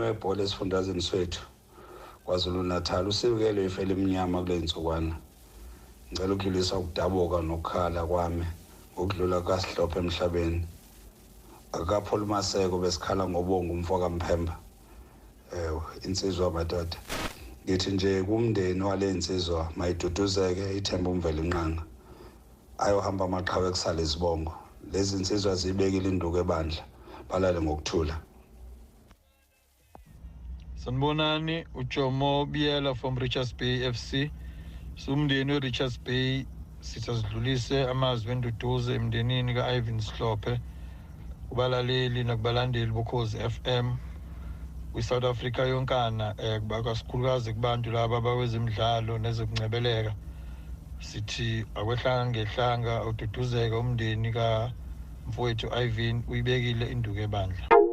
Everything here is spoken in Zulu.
webhola esifundazweni sethu KwaZulu-Natal usikelwe ifu elimnyama kule nsukwana. Ngicela ukudlulisa ukudabuka nokukhala kwami ngokudlula kukaSihlophe emhlabeni. Akapholi maseko besikhala ngobongo umfo kaMphemba. Ewe, insizwa madoda. Ngithi nje kumndeni wale nsizwa mayiduduzeke ithemba uMvelinqangi. Ayohamba amaqhawe kusale izibongo. Lezi nsizwa zibekile induku ebandla. Balale ngokuthula. Sanibonani, uJomo Biyela from Richards Bay FC. Sumndeni weRichards Bay sitha sidlulise amazwi enduduzo emndenini ka-Ivan Sihlophe, kubalaleli nakubalandeli boKhozi FM kwi-South Africa yonkana, kakhulukazi kubantu laba abakwezemidlalo nezokungcebeleka. Sithi akwehlanga ngehlanga, ududuzeke umndeni kamfowethu Ivan, uyibekile induku ebandla.